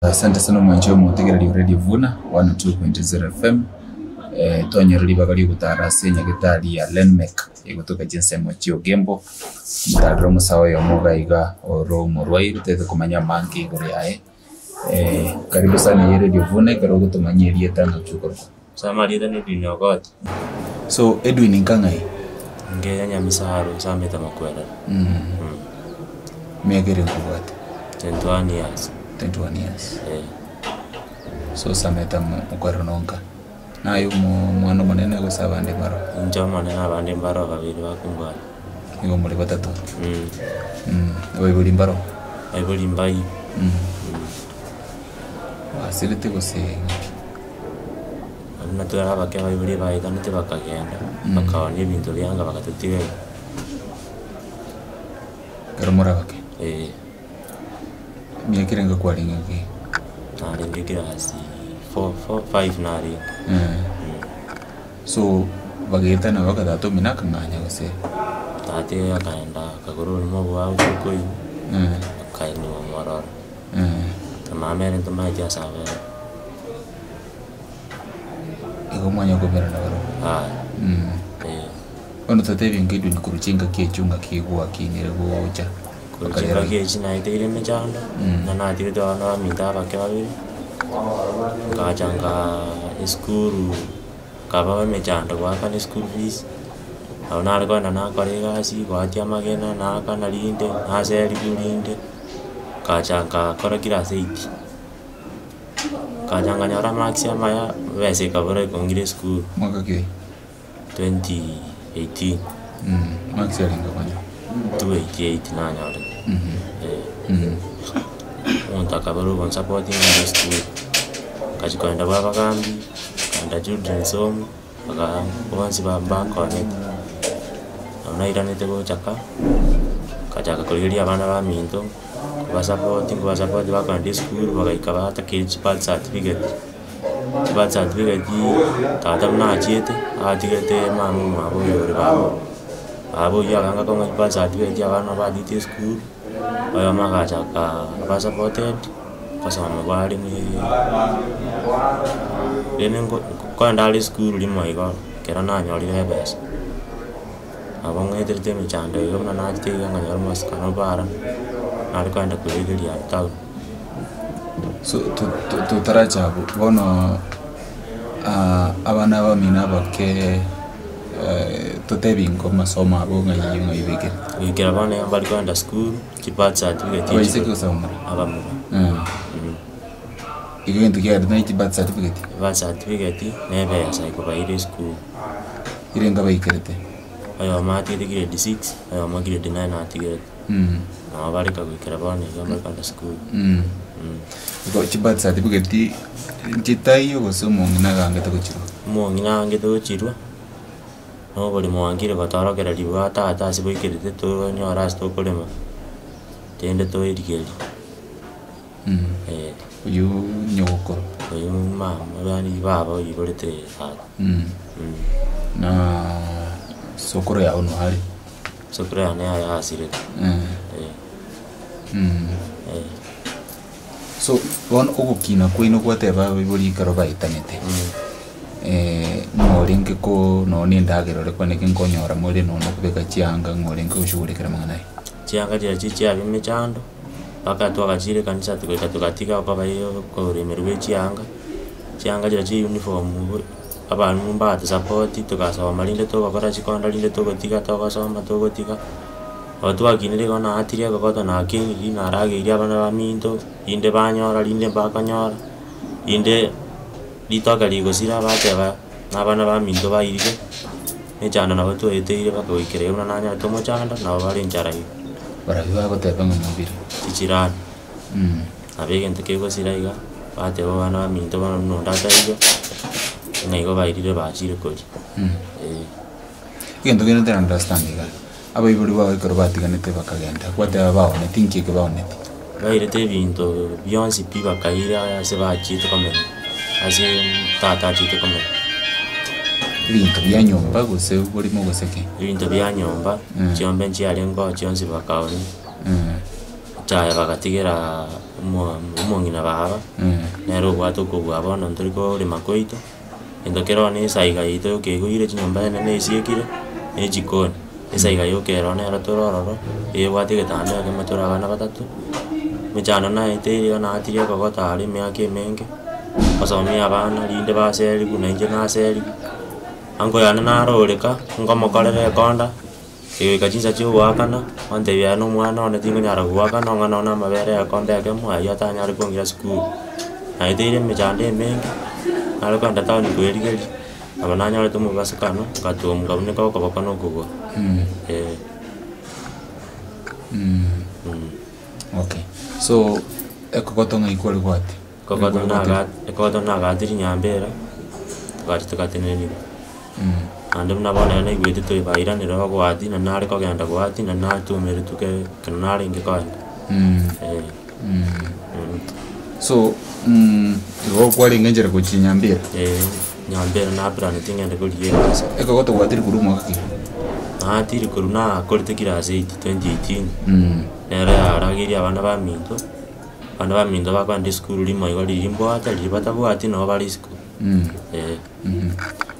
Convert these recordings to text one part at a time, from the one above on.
Asante sana omwanchi omotegereri o Radio Vuna 102.0 FM, twanyora ribaga riogotara ase enyagetari ya Lenmek egotoka chinsemo chia Ogembo, ntarire omosae oyomo iga iga ore omorwaire toete komanya amange igoro yaye, karibu sana eye Radio Vuna ekero ogotomanyia erieta ng'aki okorokwa. Ase amarieta na Edwin Ogot. So Edwin nkang'ai? Ngeya Nyamisaro ase amete Makwerere. Miaka ere nkobwate? 21 years. 21 years. Eh. So osamete mokwerero nonka. Naye omo omwana omonene gose abande mbaro? Inche omonene abande mbaro babere bakombwata. Nigo more batato? Abaibori mbaro? Abaibori mbai. Basirete gose ng'aki? Buna tore abake abaibori baetanete bakagenda, bakaonia ebinto bianga bagatotiga iga. Ekero more abake? Eh. Emiaka erenge kwarenge ng'aki? Narenge class four, four, five narenge. So bagaetana mpaka tata omino akang'anya gose? Tata akaenda akagora oborimo bwabo bwa okoigwa, akainiwa mororo. Na mama ere ntomaeti ase abere. Igo mwanya komerana barobwo. Yaya. Eh. Bono totebie nka Edwin korwa chingaki echio ngaki gwakinire gocha. Korwa chingaki echi naeteire emechando, na natigete abana baminto abake babere, ngacha nkaa esukuru, nkaba emechando goakana eschool fees, nabo nare kogenda nakora egasi, goatia amagena, naakana rinde, naseriwa rinde. Ngacha ngakora class eight, ngacha nkanyora amarks amaya, ebesa ekabora ekong'ira esukuru. Mwaka ki? 2018. Marks arenge okonyora? 288 nanyorete, eh. Omonto akabora ogonsupport ng'ende esukuru, ngachia kogenda bwa abagambi, nkaenda children's home, baka bonsi ba mbakonyete. Nabo nairanete gocha ka, nkachaka korigereria abana baminto, nkobasapoti nkobasapoti bakogenda esukuru bagaika batakeire chibirth certificate, chibirth certificate tata buna achiete, atigete mama omwabo oyo ore baba, baba oywo akanga kong'a chibirth certificate abana nabo batigete esukuru, oyomo agacha akaba supported, gosoma bare rende nko nkoenda are esukuru rimo igo, ekero nanyorire ebesa. Nabo ng'eterete emechando iga buna nachete iga nkanyora omosikano bara, nare kogenda koegeria abwo town. So to- to- totaracha abwo, bono abana bamino abake totebi ingo amasomo abo ng'ai ng'ai baikire? Goikera bono iga mbari kogenda sukuru, chibirth certificate Abaiseke gose abamura? Abamura. Igo egento kiagerete ne chibirth certificate? Birth certificate, na ebesa ekobaira esukuru. Erenga baikerete? Oyomo atigete grade six, oyomo grade nine atigerete. Nabo bare goikera bono iga mbare kogenda sukuru. Igo chibirth certificate nchitaiyo gose omong'ina agangete gochirwa? Omong'ina aangete gochirwa, na oboremo bwangire gotorokereria bwa tata ase boikerete tonyore ase tokorema, rende toerigerie. Eh. Oyio nyogokoro. Oyio mama yaani baba oiborete tata. Na sokoro yao noo are? Sokoro yane yaya asirete. Eh. So bono ogokina kwaino gwateba abaibori ekero baetanete, ng'a orenge ko nonye na endagera ore kwaneke nkonyora more nonye okobeka chianga ng'a orenge goshughulikera amang'ana aya. Chianga chiria chiabe emechando. Mpaka twagachire ekanisa togaika togatiga okoba okoremerwa bwe chianga, chianga chiria chia uniform abalimu mbatusapoti togasoma rinde togokora chikonda rinde togotiga togosoma togotiga. Nabo twakinire igo naatire ekogoto nakiniri narageirie abana baminto, rinde banyora rinde mbakonyora, rinde ritoke rigosira bateba na abana baminto bairire, emechando nabo twaeteire mpaka goikera iga buna nanyarete omochando nabo bare enchara iga. Barabwo bagoteba ng'a mobire. Chichirani. Nabo egento kegosira iga, bateba abana baminto bono buna onde ataiyo, ng'a igo bairire bachire koria, eh. Egento kende ntari understand iga, abaibori bao ekero batiganete bakagenda, gwateba baoneti nki eke baoneti? Bairete ebinto bionsi pi bakaira ase bachiete komenya, ase tata achiete komenya. Ebinto bia nyomba gose oborimo gose ki? Ebinto bia nyomba, chiombe nchiarenge oo chionsi bakaonia. Echae bagatigeraa omo omong'ina baba, nere obwate okobua bono ntori korema kwaito, gento kere ororo na esaiga yaito yoka eigoire chinyomba nene esiekire, na echikoni, esaiga yoka ero nero tore ororo, ebwate egetanda ekemo tore abana batato, emechando naeteire iga naatire ekogoto aria emiaka emenge, gosomia abana rinde baseriwu na inche naseriwu, uncle yane naroreka, nkomokorera ekonda, egoika chinsa chia ogoakana, ontebia aye na omwana one tingonyara goakana ong'a nonye na amabere egekombe ekemo aywo atanyare kong'ira sukuru. Naeteire emechando emenge, nare kogenda town koerigeria, nabo nanyorete omobasokano, ngatwomu nkabuneka okoboko na okogoro, eh. Okay, so ekogoto ng'ai kware gwatia? Ekogoto naga ekogoto nagatire nyambera, togacha togateneniwa. Naende buna bono ere naigwete toe bairanire bagoati na nare kogenda goati na natumeretwe ke ekero narenge kogenda eh. So igo kwarenge nchera gochia Nyambera? Eh, Nyambera naplanetie ng'ende korigia egasi. Ekogoto gwatire korwa omwaka ki? Natire korwa nakorete class eight 2018, nere yarageire abana baminto, abana baminto bakogenda esukuru rimo igo riria mbwate riria batabwati nabo bare isiko. Eh.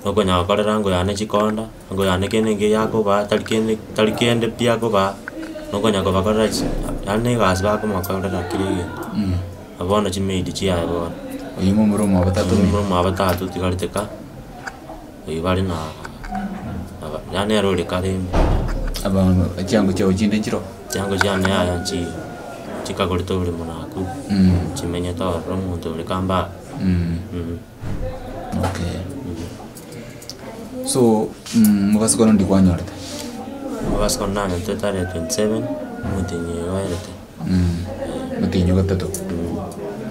Nokonyara gokorera ango yane chikonda, ango yane kende nkeiyo akobaa tari kende tari kende pi akobaa, nokonya kobakorera chi yaani na egasi bakomokorera kera egento. Nabo bono chimaid chiaye bono. Oyio momura omwabo tata omino? Momura omwabo tata otigarete ka, oyio bare na aba yaani nere ore kare ime. Abana chiango chiago chinde nchiroo? Chiango chiane yaya nchiyo, chikagorete oboremo nakuru, chimenyete ororo omonto ore kambaa. Okay. So mobasukano ndi kwanyorete? Mobasukano nanyorete tarehe 27, omotienyi oyo oerete. Omotienyi o gatato?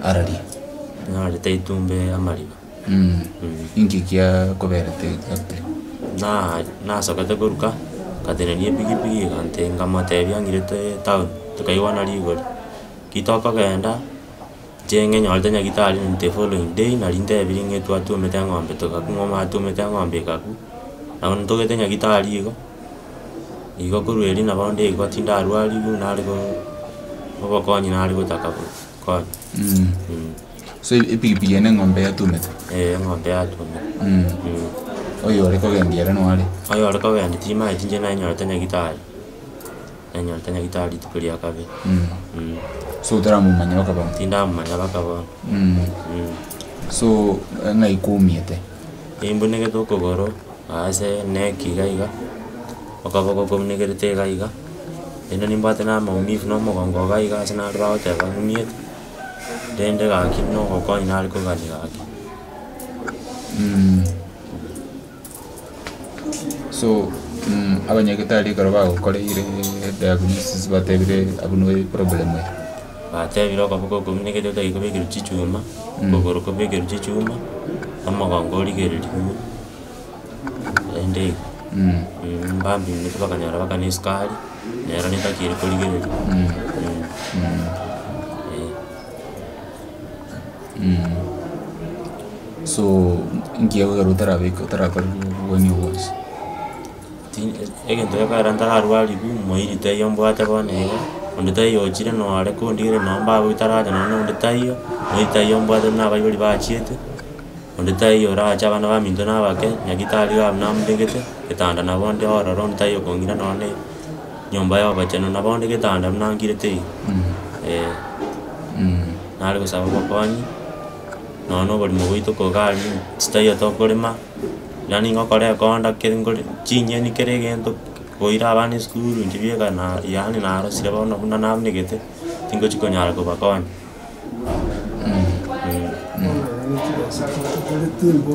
Araria? Nararete itumbe amariba. Inki kiakoberete exactly? Na nasogete koruka, nkatenenia epikipiki egante nkamotebia ang'irete town, tokaigwana rigori. Ki tokogenda. Inche ng'enyorete nyagitari the following day nari ntebirie ng'a etwatwomete eng'ombe togakwa ng'a omwatwomete eng'ombe ekakwa, nabo ntogete nyagitari igo, igo korwa erio nabo nde igo tindarwariwu nare go obokonyi nare gotaka bokonyi. So epikipiki eye na eng'ombe yatumete? Eh, eng'ombe yatumete. Oyore kogendia ere noare? Oyore kogendia timanyeti inche nanyorete nyagitari. Nanyorete nyagitari rituko ria kabere. So otaramomanya mpaka bono? Tindamomanya mpaka bono. So ng'ai kwaumiete? Nimbunegete okogoro ase neck iga iga, okoboko kounekerete iga iga, naende nimbwate na amaumivu na omogongo iga iga ase nare bagoteba ng'umiete, rende gaki na ogokonya nare kogania gaki. So abanyagetari ekero bagokoreire diagnosis batebire abwo noe problem ere. Batebire okoboko okobunekete otagete kobekerwa chichuma, okogoro kobekerwe chichuma, omogongo origereriwe, rende igo mbambimete bakanyora mpaka na esukari, nero netakeire korigereriwa eh. So inki gekogera otarabeka otarakora obogeni obwo bwonsi? Ti egento gekogera ntararwariwu moiri taiyo mbwate bono iga, onde taiyo ochire nore kondigera nonye baba otaracha nonye onde taiyo, moiri taiyo mbwate buna abaibori bachiete, onde taiyo orache abana baminto na abake, nyagitari iga abwo nambegete, getanda nabo nde ororo onde taiyo okong'ira nonye nyomba ya obochenu nabo onde getanda buna nkirete iga, eh. Nare gosaba obokonyi, nonya na oborimo bwaito koga aria chitaiyo tokorema, yaani ngokora ekonda kere nkore chinyeni kera egento koira abana esukuru inche bieka na yaani narosire bono buna nabunegete, tingochi konyara kobakonya.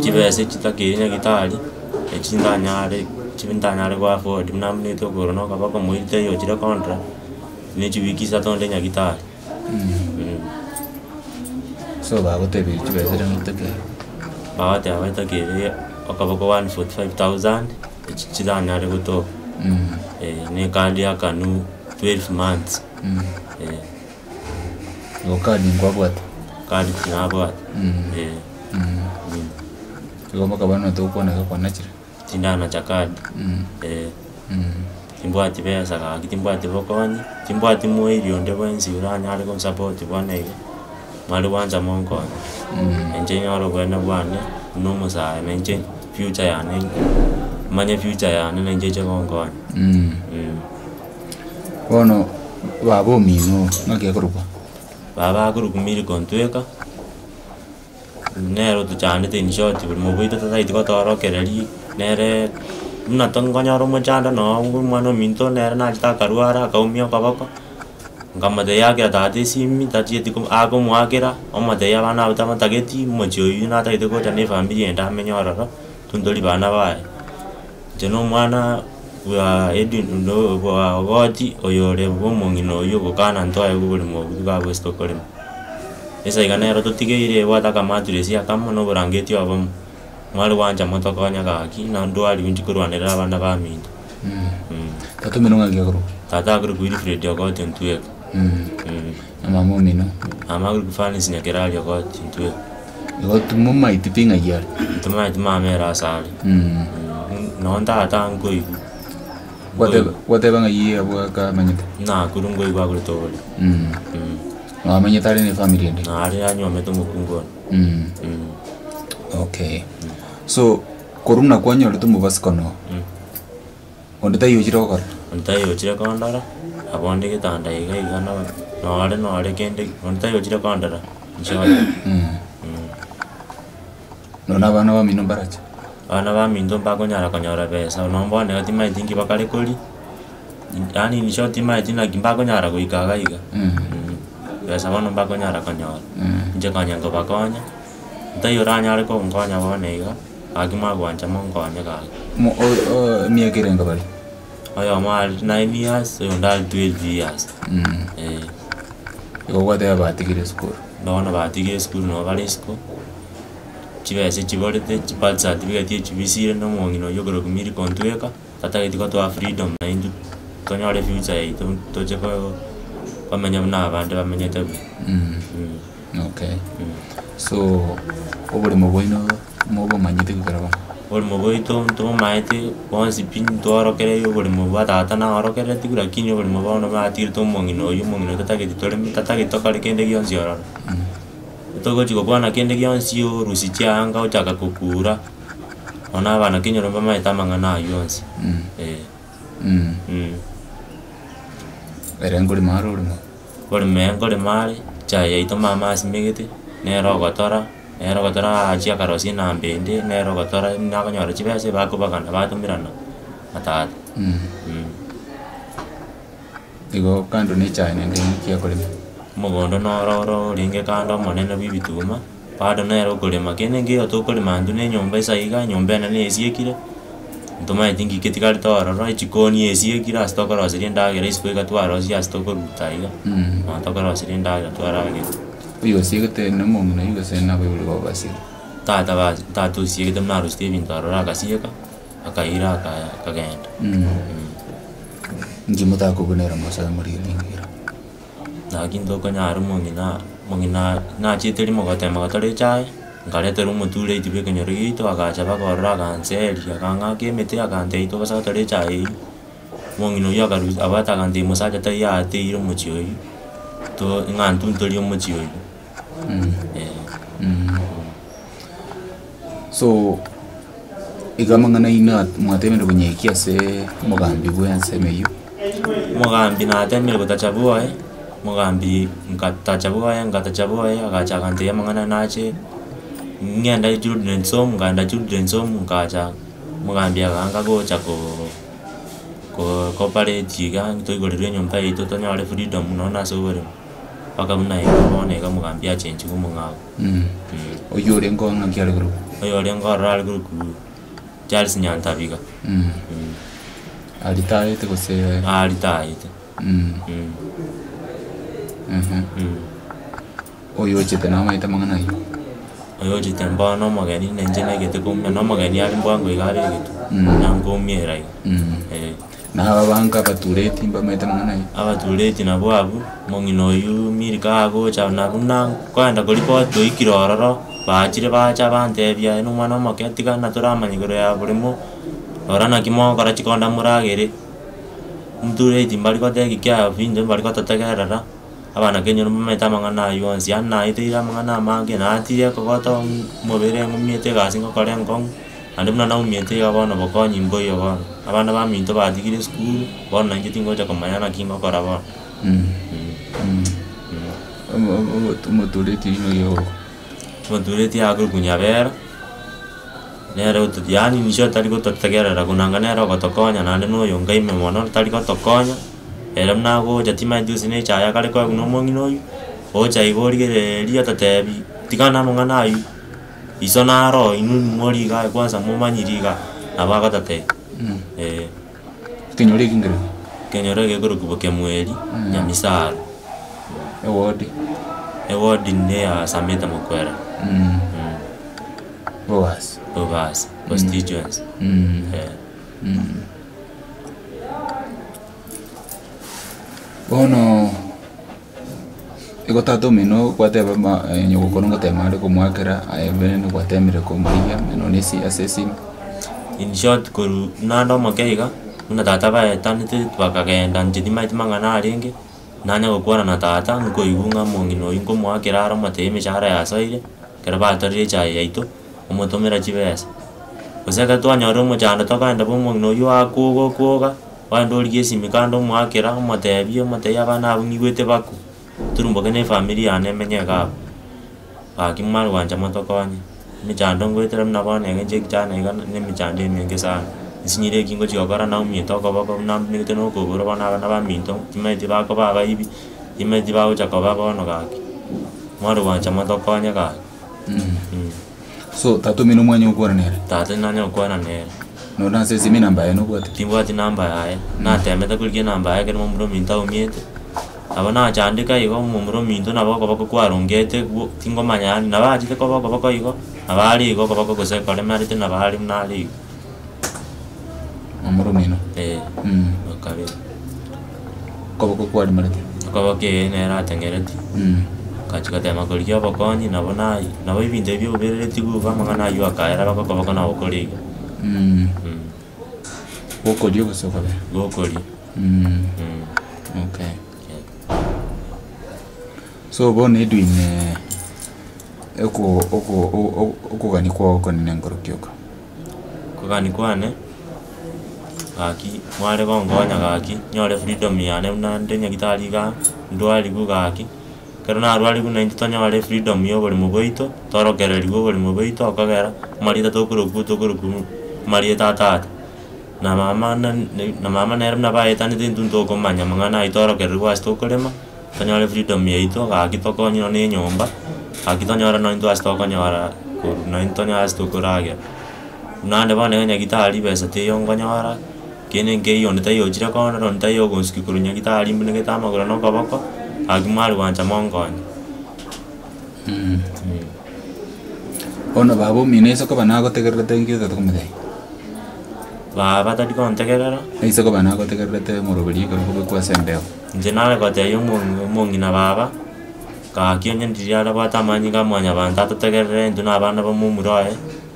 Chibesa echi chitakeire nyagetari, echi ntanyare chibi ntanyare go afford buna mbunete okogoro na okoboko moite ochire kondora, ne chiwiki isato onde nyagetari. So bagotebirie chibesa chiria ngotakeire? Bagoteba batakeire okoboko 145,000 echi chiranyare gotoka, eh, na ekadi ya kanu 12 months, eh. Igo kadi nkwabwate? Kadi tinabwate, eh. Igo mpaka bono togokwana iga kwanachire? Tindanacha kadi, eh. Timbwati besa gaki, timbwati bokonyi, timbwati moiri onde bwensi oranyare gonsupport bono iga, mware gwancha monkonye. Inche nyore obweene bwane, buna omosae na inche future yane manye future yane na inche eche gonkonya. Bono baba omino ng'aki akorokwa? Baba akorokwa Milka Ontweka, nere otochandete in short borimo bwaito totagete gotorokereria, nere buna tokonyora omochando noo omwana ominto nere nachete akarwara akaumia okoboko, nkamotebia akera tata esimi tachieti ko akomoakera, omotebia abana abwo tamotageti, omochie oywo natagete gocha na efamiri ende amenye ororo, intwe ntori bana baye. Inche na omwana bwa Edwin no bwa Ogoti, oyore bwa omong'ina oywo ogokana ntwaegwe oboremo obwo tokabwesete okorema. Esa iga nero totigeire ebwate akamaturesi akamo na oborangeti obomo, mware gwancha motokonye gaki na ndwari inche korwanerera abana baminto. Tata omino ng'aki akorokwa? Tata akorokwa Wilfred Ogoti Ontweka. Na mama omino? Mama akorokwa Fanice Nyakerario Ogoti Ontweka. Igo timomaeti pi ng'ai are? Ntomaeti mama ere ase are. Nonye tata nkoigwa. Gwateba gwateba ng'ai abwo akamanyete? Nakuru nkoigwa akorete oboremo. Noamenyete are na efamiri ende? Nare anywomete omokungu one. Okay, so korwa buna kwanyorete omobasikono, onde taiyo ochire gokora? Onde taiyo ochire kondora, nabo onde getanda iga iga nore nore kende onde taiyo ochire kondora, inche oyomo. Nonya abana bamino mbarache? Abana baminto mbakonyara konyora besa, nonya bono iga timanyeti nki bakare koria, yaani in short timanyeti naki mbakonyara goika iga iga, besa bono mbakonyara konyora, inche konya nkobakonya, ntaiyo oranyare konkonya bono iga, gaki mwagwancha monkonye gaki. Mo- o- o- emiaka erenge bare? Oyomo are 9 years, oyonde are 12 years, eh. Igo gwateba batigire esukuru? Bono batigire esukuru nabo bare isiko, chibesa chiborete, chibirth certificate echibisire na omong'ina oywo okorokwa Milly Kontweka, tatageti gotoa freedom naintwe tonyore future yaito toche ko komenya buna abande bamenyete buya. Okay. So, oboremo bwaino mobomanyete goikera bono? Oboremo bwaito ntobomaete bonsi pi ntworokereiri oboremo bwa tata naorokereretigwe lakini oboremo bono batigete omong'ina oywo omong'ina oywo tatageti toreme tatageti tokore kende gionsi ororo. Togochi gokwana kende gionsi orusia chianga ochaka kokura, bono abana kenyoro mbamaete amang'ana aywo onsi, eh. Ere nkorema are oremo? Oboremo ere nkorema are, echae yaito mama asimegete, nere ogotora, nere ogotora achia akarosia enamba ende, nere ogotora nakonyora chibesa bakobagana batomerana na tata. Igo kando na echae naende nki akorema? Omogondo noro oro orenge kando omonene bwa ebituma, bado nere okorema kende nkeiyo tokorema intwe na enyomba ase iga, enyomba enene esiekire, ntomaeti nki ketigarete ororo, echikoni esiekire ase tokoroseria endagera isiko iga twarosia ase tokoruta iga, nabo tokoroseria endagera twaragera. Oyo osiegete na omong'ina oyio gose nabaibori bao basiegete? Tata basi tata osiegete buna arusetie ebinto aroro agasieka, akaira akaya akagenda. Inki motakobunera mosae morigererie ring'ina? Lakini tokonyara omong'ina omong'ina nachete rimo gotema gotora echae, nkaretera omotureti bwa ekenyoro giaito agacha mpaka ororo aganseria akang'aka emete akantebia tobasa gotora echae eywo, omong'ina oywo akarusia abwate akantebia mosacha taiyo ateire omochie oywo, to ng'a intwe ntorie omochie oywo, eh. So, iga amang'ana aino mwatemire konyaikia ase omogambi bwa ensemo eywo. Omogambi natemire gotacha bwoye, omogambi nkatacha bwoye nkatacha bwoye agacha agantebia amang'ana nache, ng'ende children's home nkaenda children's home nkacha, omogambi agaanga gocha koo ko cooperate iga toigorerwe enyomba yaito tonyore freedom nonye ase oboremo, mpaka buna iga bono iga omogambi achenchigwe omong'ao. Oyio orenge oo ng'aki are korokwa? Oyo orenge ororo are korokwa Charles Nyantabiga. Aritaete gose? Aritaete. Oyo ochete namaete amang'ana ayio? Oyo ochete mbono omogeni na inche naigete koumia na omogeni are mbwango iga are egetwe, na nkoumia iga, eh. Na aba bange abatureti mbamaete amang'ana ayio? Abatureti nabwo abwo, omong'ina oywo Milka agocha nabwo na nkoenda koripoti oikire ororo, bachire bacha bantebia aye na omwana omoke tiga na toramanya igoro ya boremo, rora naki mogokora chikonda moragere. Omotureti mbari goteki care of intwe mbari gototegerera, abana kenyoro mbamaete amang'ana aywo onsi, yaani naeteire amang'ana amange, naatire ekogoto mobere ng'umiete egasi ngokora enkong'u, naende buna naumiete iga bono bokonyi mboiyo bono. Abana baminto batigire esukuru, bono nainche tingocha komanya naki ngokora bono. Omotureti oyio ng'ai akorokwa? Omotureti akorokwa Nyabera, nere oto yaani inche tari gototegerera konanga nere ogotokonya naende na oyonga ime mono tari gotokonya, ere buna agocha timanyeti gose na echae akare koegwa na omong'ina oywo, ocha igo origereria ototebi tigana amang'ana aywo, iso naro inwe mori igaa kwanza momanyiri igaa, nabo agototebia eh. Ekenyoro eke nkereki? Ekenyoro egekorokwa Bokemweri, Nyamisaro. Ewodi? Ewodi ne ya Sameta Mokwera. Bobasi. Bobasi, constituency. Eh. Bono, igo tata omino gwateba ma nyogokoro ngotema are komoakera aye bene gwatemire komorigia nonye esi ase esimi. In short korwa naende omoke iga, buna tata baetanete bakagenda inche timanyeti mang'ana arenge, nanya gokwana na tata nkoigwa ng'a omong'ina oywo nkomoakera are omotebia emechara yasoire, ekero batorire echae yaito, omotomera chibesa. Gose ekero twanyorire omochando tokaenda bwa omong'ina oywo akoga okwoga, ogende origie esimi kando omoakera omotebie omotebie abana abwo ng'igwete bakwe, turumboke na efamiri yane emenye iga abwo. Gaki mare gwancha motokonye, emechando ngoetera buna bono iga inche ekichana iga na emechando emenge sana, nsinyire eki ngochi gokora naumiete okoboko buna mbunegete na okogoro bono abana baminto timanyeti bakoba abaibi, timanyeti bagocha koba bono gaki, mware gwancha motokonye gaki. So tata omino omwanye gokwana nere? Tata nanye gokwana nere. Nonye ase esimi enamba yaye nobwate? Timbwati namba yaye, natemete korigia enamba yaye ekero momura ominto aumiete, nabo nachandeka igo omomura ominto nabo okoboko kwarongete gwo tingomanya yaani nabo achete koba okoboko igo, nabo are igo okoboko gose koremerete nabo are buna are igo. Momura omino? Eh, okabere. Okoboko kwaremerete? Okoboko eh nere atengereti. Ngachia gotema korigia obokonyi nabo naye nabo ebinto ebio oberereti igo amang'ana aywo akaera mpaka okoboko nabo kore iga. Gokoria gose okobera? Gokoria. Okay. So bono Edwin oko oko o- okogania kwao okonene nkorokia oko? Okogania kwane, gaki mware gonkonya gaki, nyore freedom yane buna nde nyagetari igaa, ndwariwu gaki, ekero narwariwu naintwe tonyore freedom ya oboremo bwaito, torokereriwe oboremo bwaito okogera, amarieta tokorokwa tokorokwa amarieta a tata. Na mama na na mama nere buna baetanete intwe ntokomanya amang'ana aywo torokereriwe ase tokorema, tonyore freedom yaito gaki tokonywe nonye na enyomba, gaki tonyore nonye intwe ase tokonyora korwa nonye tonyore ase tokoragera. Naende bono iga nyagetari besa teiyo nkonyora, kende nkeiyo onde taiyo ochire kondora onde taiyo ogonsukia korwa nyagetari mbunegete amagoro na okoboko, gaki mware gwancha monkonye. Bono baba omino ase koba nagotegererete nki otagete komotebia? Baba tari kontegerera. Ase koba nagotegererete omoroberi ekero okobekwa ase embeo. Inche nare gotebia omong'ina omong'ina baba, gaki onye ndiria arabwate amanyinga a mwanyabanto atotegerere intwe na abana ba momura oye,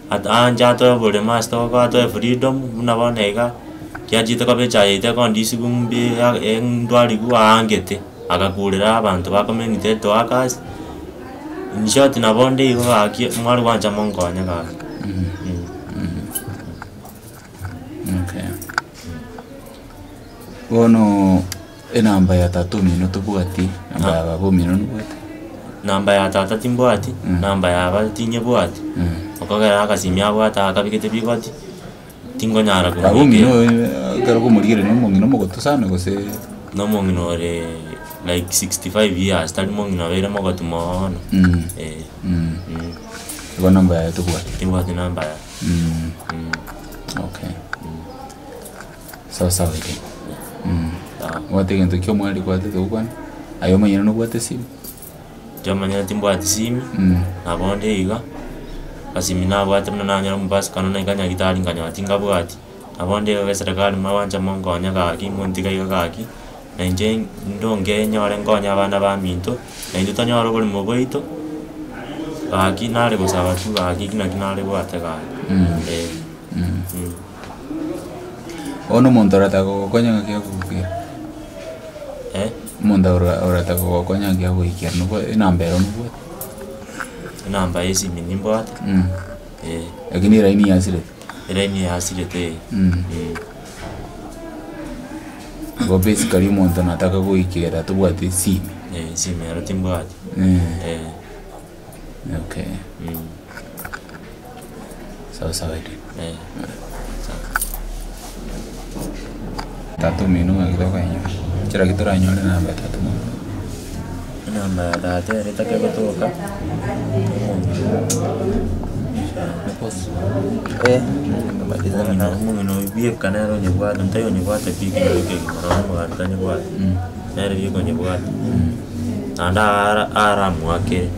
at aanche atoe oboremo ase togokoa atoe freedom, buna bono iga, kiachiete koba echae yaito ekondisiwa mbi ya ndwariwu aangete, agakurera abanto ba community health workers, in short nabo onde igo gaki mware gwancha monkonye gaki. Okay. Bono enamba ya tata omino tobwati, namba ya baba omino nobwate? Namba ya tata timbwati, namba ya baba tinyebwati, okogera agasimi abwate akabegete bigoti, tingonyara Baba omino oyo ekero okomorigereria na omong'ina omogotu sana gose. Na omong'ina ore like 65 years, tari mong'ina obeire mogotu moono, eh. Igo namba yaye tobwati. Timbwati namba yaye. Okay. Sawa sawa iga. Obwate egento kia omwari kwatete gokwana, aye omonyene nobwate esimi? Inche omonyene timbwati simi, nabo onde iga, esimi nabwate buna nanyora omobasukano naika nyagetari nkanyora tingabwati, nabo onde iga eserekari mwabancha monkonye gaki montiga iga gaki, na inche ndonge nyore nkonye abana baminto, na intwe tonyore oborimo bwaito, gaki nare gosaba tu gaki naki nare bwate gaki eh. Bono omonto oratake gogokonya ng'aki agokogera? Eh? Omonto ora oratake gokonya nki agoikera nobwa enamba ero nobwate? Enamba ya esimi nimbwate, eh. Lakini eraini yasirete? Eraini yasirete eh. Igo basically omonto nataka goikera tobwati esimi. Eh, esimi ero timbwati, eh. Okay. Sawa sawa Edwin. Eh, sawa. Tata omino ng'aki tokonyora? Nchera ki toranyore enamba ya tata omino? Enamba ya tata ere etake gotoka, omong'ina omong'ina oywo bieka nere onyebwate, ntaiyo onyebwate pi ekenyoro ekegima nonye omogambi tanyebwati, nere bieka onyebwate, naende ara aramoakere.